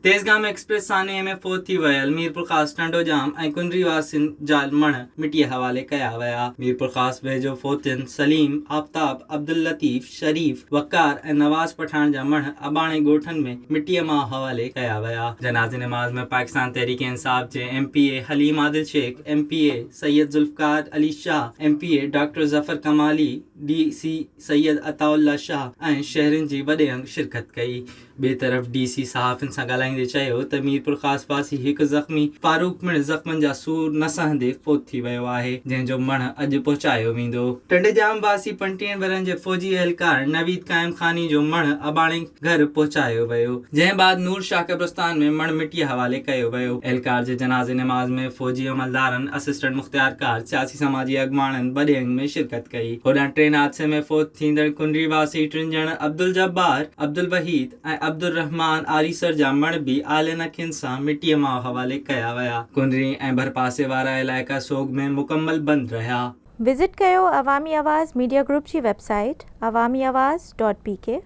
تيزگام express سانحي ۾ فوت ٿي ويل ميرپورخاص، ٽنڊوڄام ۽ ڪنري واسين جا مڙهه مٽيء حوالي ڪيا ويا. ميرپورخاص ويجهو فوتين سليم، آفتاب، عبداللطيف، شريف، وقار ۽ نواز پٺاڻ جا مڙهه اباڻي ڳوٺن ۾ مٽيء ماء حوالي ڪيا ويا. جنازي نماز ۾ پاڪستان تحريڪ انصاف جي M P A Haleem Adil Sheikh, M P A Syed Zulfiqar Ali Shah, M P A doctor Zafar Kamali, D C Syed Ata Ullah Shah ۽ شهرين جي وڏي انگ شرڪت ڪئي. ٻئي طرف ڊي سي صحافين سان ڳالهائيندي چيو ته ميرپورخاص واسي هڪ زخمي فاروق پڻ زخمن جا سور نه سهندي فوت ٿي ويو آهي جنهن جو مڙهه اڄ پهچايو ويندو. ٽنڊيڄام واسي 35 ورهين جي فوجي اهلڪار نويد قائم خاني جو مڙهه اباڻي گهر پهچايو ويو جنهن بعد نور شاهه قبرستان ۾ مڙهه مٽيء حوالي ڪيو ويو. اهلڪار جي جنازي نماز ۾ فوجي عملدارن، اسسٽنٽ مختيارڪار، سياسي سماجي اڳواڻن وڏي انگ ۾ شرڪت ڪئي. هوڏانهن ٽرين حادثي ۾ فوت ٿيندڙ ڪنري واسي ٽن ڄڻن عبدالجبار، عبدالوحيد ۽ عبدالرحمان آريسر جا مڙهه به آلين اکين سان مٽيء ماء حوالي ڪيا ويا. ڪنري ۽ ڀرپاسي وارا علائقا سوڳ ۾ مڪمل بند رهيا. وزٽ ڪيو عوامي آواز ميڊيا گروپ جي website Awami Awaz dot P K.